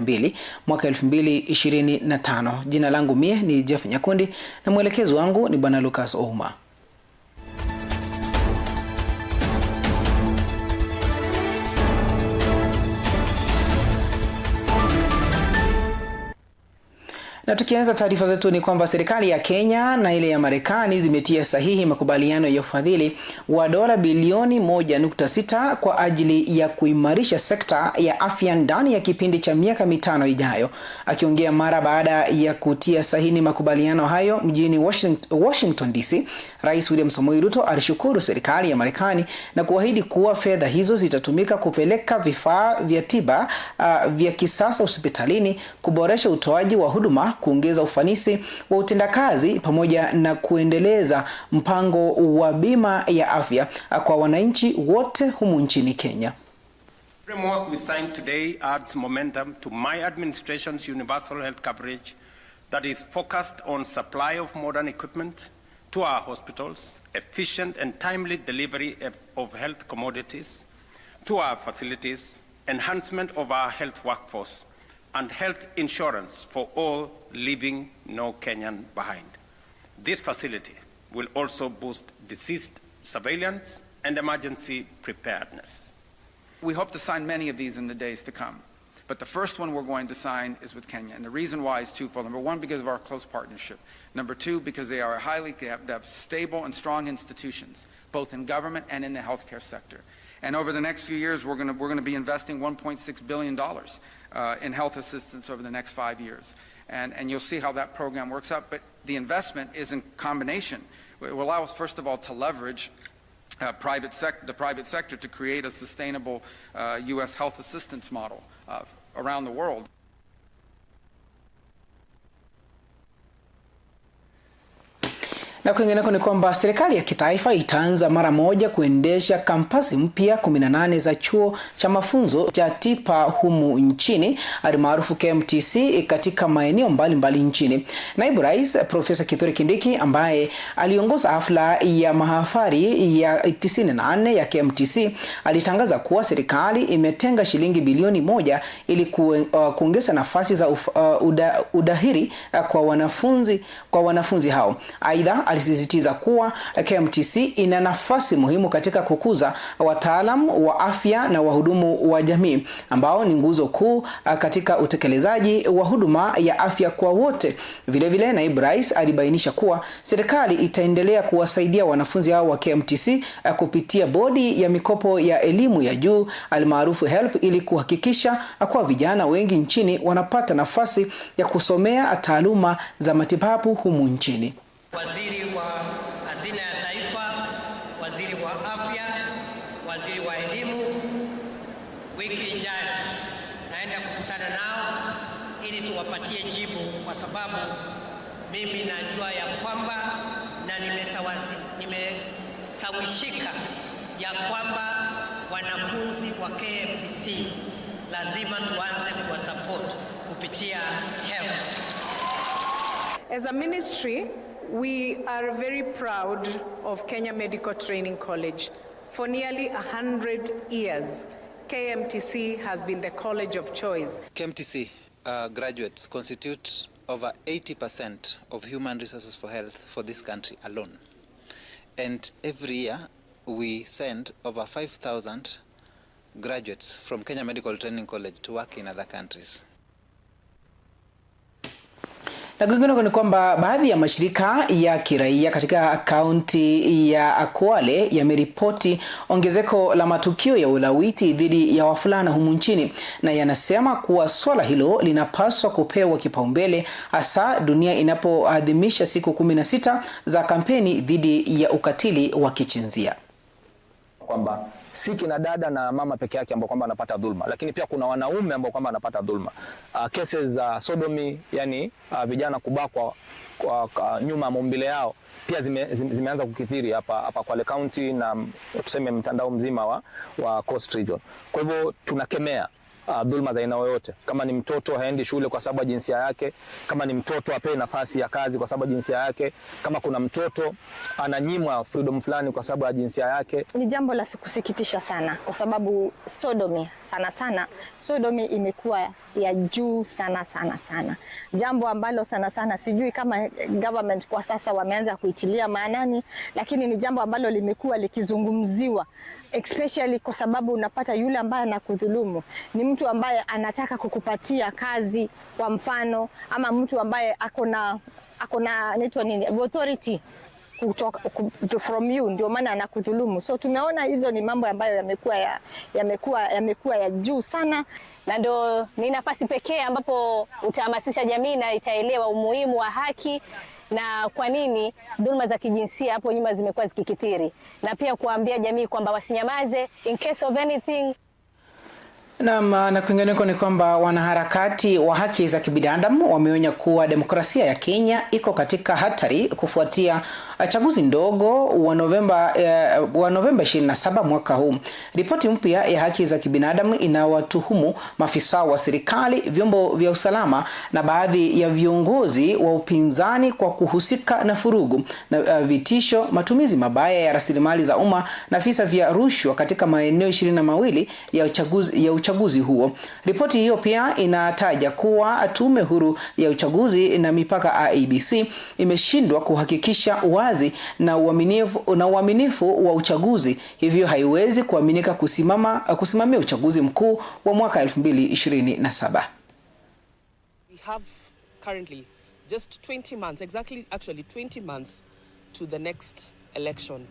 12 mwaka 2025. Jina langu mie ni Jeff Nyakundi na mwelekezi wangu ni Bwana Lucas Ouma. Na tukianza taarifa zetu ni kwamba serikali ya Kenya na ile ya Marekani zimetia sahihi makubaliano ya ufadhili wa dola bilioni 1.6 kwa ajili ya kuimarisha sekta ya afya ndani ya kipindi cha miaka 5 ijayo. Akiongea mara baada ya kutia sahini makubaliano hayo mjini Washington DC, Rais William Samoei Ruto alishukuru serikali ya Marekani na kuahidi kuwa fedha hizo zitatumika kupeleka vifaa vya tiba vya kisasa hospitalini, kuboresha utoaji wa huduma, kuongeza ufanisi wa utendakazi pamoja na kuendeleza mpango wa bima ya afya kwa wananchi wote humu nchini Kenya. Framework we signed today adds momentum to my administration's universal health coverage that is focused on supply of modern equipment to our hospitals, efficient and timely delivery of health commodities to our facilities, enhancement of our health workforce, and health insurance for all, leaving no Kenyan behind. This facility will also boost disease surveillance and emergency preparedness. We hope to sign many of these in the days to come. But the first one we're going to sign is with Kenya. And the reason why is twofold. Number one, because of our close partnership. Number two, because they are they have stable and strong institutions, both in government and in the healthcare sector. And over the next few years, we're gonna be investing $1.6 billion in health assistance over the next 5 years. And you'll see how that program works out. But the investment is in combination. It will allow us, first of all, to leverage the private sector to create a sustainable U.S. health assistance model around the world. Na kwingineko ni kwamba serikali ya kitaifa itaanza mara moja kuendesha kampasi mpya 18 za chuo cha mafunzo cha tipa humu nchini almaarufu KMTC katika maeneo mbalimbali nchini. Naibu Rais Profesa Kithure Kindiki ambaye aliongoza hafla ya mahafali ya 94 ya KMTC alitangaza kuwa serikali imetenga shilingi bilioni 1 ili kuongeza nafasi za udahiri kwa wanafunzi hao. Aidha, alisisitiza kuwa KMTC ina nafasi muhimu katika kukuza wataalamu wa afya na wahudumu wa jamii ambao ni nguzo kuu katika utekelezaji wa huduma ya afya kwa wote. Vile vile, naibu rais alibainisha kuwa serikali itaendelea kuwasaidia wanafunzi hao wa KMTC kupitia bodi ya mikopo ya elimu ya juu almaarufu HELB ili kuhakikisha kuwa vijana wengi nchini wanapata nafasi ya kusomea taaluma za matibabu humu nchini. Waziri wa Hazina ya Taifa, Waziri wa Afya, Waziri wa Elimu, wiki ijayo naenda kukutana nao ili tuwapatie jibu, kwa sababu mimi najua ya kwamba na nimesawishika ya kwamba wanafunzi wa KMTC lazima tuanze kuwasupport kupitia HELB. As a ministry, we are very proud of Kenya Medical Training College. For nearly 100 years, KMTC has been the college of choice. KMTC graduates constitute over 80% of human resources for health for this country alone. And every year, we send over 5,000 graduates from Kenya Medical Training College to work in other countries. Na kwingineko ni kwamba baadhi ya mashirika ya kiraia katika kaunti ya Kwale yameripoti ongezeko la matukio ya ulawiti dhidi ya wavulana humu nchini, na yanasema kuwa swala hilo linapaswa kupewa kipaumbele hasa dunia inapoadhimisha siku 16 za kampeni dhidi ya ukatili wa kijinsia. Kwamba si kina dada na mama peke yake ambao kwamba wanapata dhulma, lakini pia kuna wanaume ambao kwamba wanapata dhulma. Cases za sodomy, yani vijana kubakwa kwa nyuma ya maumbile yao pia zimeanza kukithiri hapa Kwale County na tuseme mtandao mzima wa Coast Region. Kwa hivyo tunakemea dhulma za aina yoyote. Kama ni mtoto haendi shule kwa sababu ya jinsia yake, kama ni mtoto apewe nafasi ya kazi kwa sababu ya jinsia yake, kama kuna mtoto ananyimwa freedom fulani kwa sababu ya jinsia yake. Ni jambo la kusikitisha sana kwa sababu sodomy, sana sana sodomy imekuwa ya juu sana sana sana, jambo ambalo sana sana sijui kama government kwa sasa wameanza kuitilia maanani, lakini ni jambo ambalo limekuwa likizungumziwa, especially kwa sababu unapata yule ambaye anakudhulumu ni mtu ambaye anataka kukupatia kazi kwa mfano, ama mtu ambaye akona inaitwa nini, authority kutoka from you, ndio maana anakudhulumu. So tumeona hizo ni mambo ambayo yamekuwa ya juu sana, na ndo ni nafasi pekee ambapo utahamasisha jamii na itaelewa umuhimu wa haki na kwa nini dhuluma za kijinsia hapo nyuma zimekuwa zikikithiri, na pia kuambia jamii kwamba wasinyamaze in case of anything. Naam, na kwingineko ni kwamba wanaharakati wa haki za kibinadamu wameonya kuwa demokrasia ya Kenya iko katika hatari kufuatia chaguzi ndogo wa Novemba 27 mwaka huu. Ripoti mpya ya haki za kibinadamu inawatuhumu maafisa wa serikali, vyombo vya usalama na baadhi ya viongozi wa upinzani kwa kuhusika na vurugu na vitisho, matumizi mabaya ya rasilimali za umma na visa vya rushwa katika maeneo 22 ya uchaguzi huo. Ripoti hiyo pia inataja kuwa Tume Huru ya Uchaguzi na Mipaka, IEBC, imeshindwa kuhakikisha uwazi na uaminifu wa uchaguzi, hivyo haiwezi kuaminika kusimamia uchaguzi mkuu wa mwaka 2027. We have currently just 20 months, exactly actually 20 months to the next election.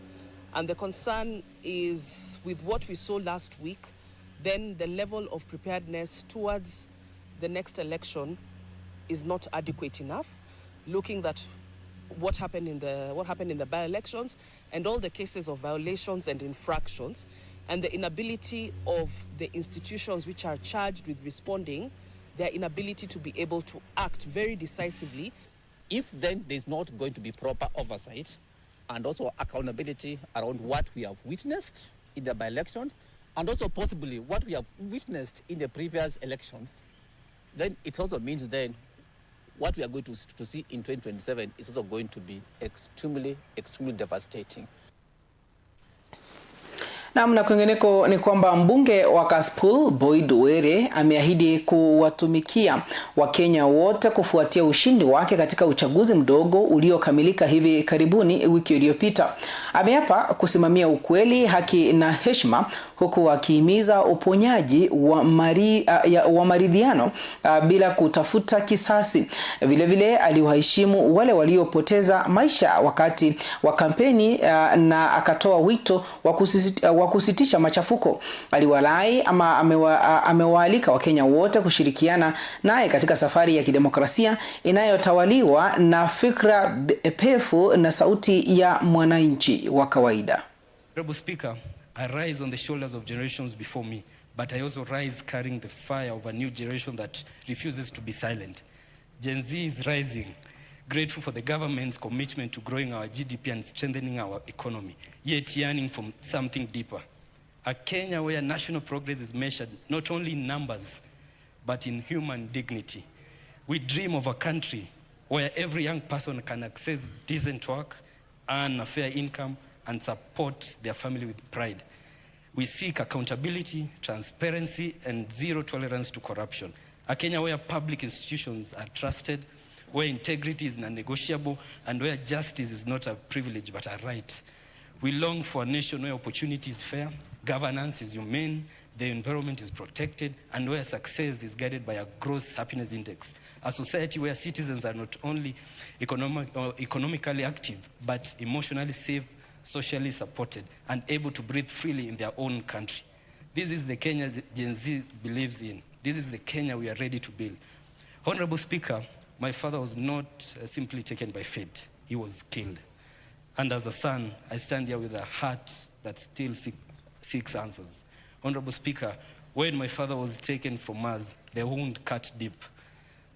And the concern is with what we saw last week, then the level of preparedness towards the next election is not adequate enough. Looking at what happened in the by-elections and all the cases of violations and infractions and the inability of the institutions which are charged with responding, their inability to be able to act very decisively. If then there's not going to be proper oversight and also accountability around what we have witnessed in the by-elections and also possibly what we have witnessed in the previous elections, then it also means then what we are going to see in 2027 is also going to be extremely, extremely devastating. Naam, na kwingineko ni kwamba mbunge wa Kasipul, Boyd Were, ameahidi kuwatumikia Wakenya wote kufuatia ushindi wake katika uchaguzi mdogo uliokamilika hivi karibuni wiki iliyopita. Ameapa kusimamia ukweli, haki na heshima, huku akihimiza uponyaji wa maridhiano bila kutafuta kisasi. Vilevile aliwaheshimu wale waliopoteza maisha wakati wa kampeni na akatoa wito wa kusitisha machafuko. Aliwalai ama amewaalika Wakenya wote kushirikiana naye katika safari ya kidemokrasia inayotawaliwa na fikra pevu na sauti ya mwananchi wa kawaida. Honorable Speaker, I rise on the shoulders of generations before me, but I also rise carrying the fire of a new generation that refuses to be silent. Gen Z is rising, grateful for the government's commitment to growing our GDP and strengthening our economy, yet yearning for something deeper. A Kenya where national progress is measured not only in numbers, but in human dignity. We dream of a country where every young person can access decent work, earn a fair income, and support their family with pride. We seek accountability, transparency, and zero tolerance to corruption. A Kenya where public institutions are trusted, where integrity is non-negotiable, and where justice is not a privilege but a right. We long for a nation where opportunity is fair, governance is humane, the environment is protected, and where success is guided by a gross happiness index. A society where citizens are not only economically active, but emotionally safe, socially supported, and able to breathe freely in their own country. This is the Kenya Gen Z believes in. This is the Kenya we are ready to build. Honorable Speaker, my father was not simply taken by fate. He was killed. And as a son, I stand here with a heart that still seeks answers. Honorable Speaker, when my father was taken from us, the wound cut deep.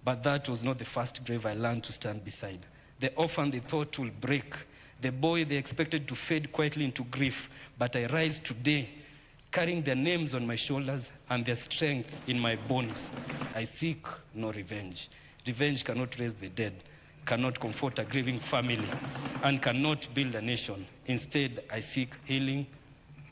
But that was not the first grave I learned to stand beside. The orphan they thought would break, the boy they expected to fade quietly into grief. But I rise today Carrying their names on my shoulders and their strength in my bones. I seek no revenge. Revenge cannot raise the dead, cannot comfort a grieving family, and cannot build a nation. Instead, I seek healing,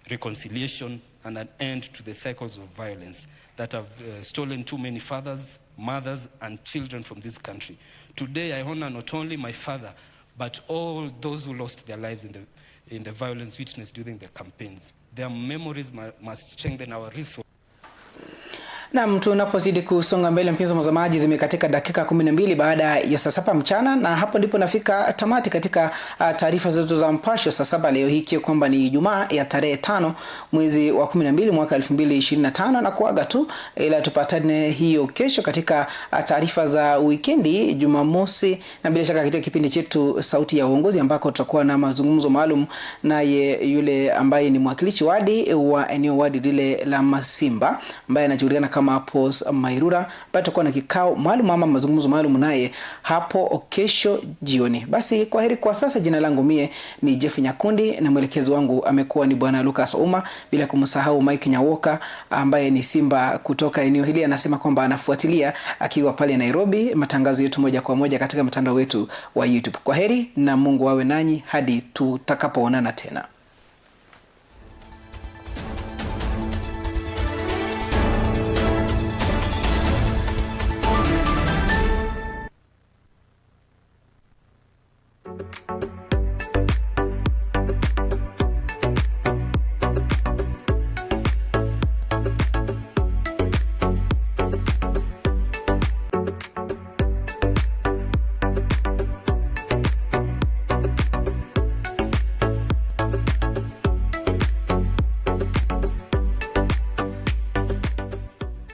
reconciliation, and an end to the cycles of violence that have stolen too many fathers, mothers, and children from this country. Today, I honor not only my father, but all those who lost their lives in the violence witnessed during the campaigns. Their memories must strengthen our resolve. Naam, tunapozidi kusonga mbele mpenzi mtazamaji, zimekatika dakika 12 baada ya saa 7 mchana, na hapo ndipo nafika tamati katika taarifa zetu za Mpasho saa 7 leo hii, ikiwa kwamba ni Ijumaa ya tarehe 5 mwezi wa 12 mwaka 2025, na kuaga tu, ila tupatane hiyo kesho katika taarifa za wikendi Jumamosi, na bila shaka katika kipindi chetu Sauti ya Uongozi, ambako tutakuwa na mazungumzo maalum naye yule ambaye ni mwakilishi wadi wa eneo wadi lile la Masimba ambaye anajulikana kama Pos Mairura, ambaye tutakuwa na kikao maalum ama mazungumzo maalum naye hapo kesho jioni. Basi kwa heri kwa sasa. Jina langu mie ni Jeff Nyakundi na mwelekezi wangu amekuwa ni Bwana Lucas Uma, bila kumsahau Mike Nyawoka ambaye ni Simba kutoka eneo hili, anasema kwamba anafuatilia akiwa pale Nairobi matangazo yetu moja kwa moja katika mtandao wetu wa YouTube. Kwa heri na Mungu awe nanyi hadi tutakapoonana tena.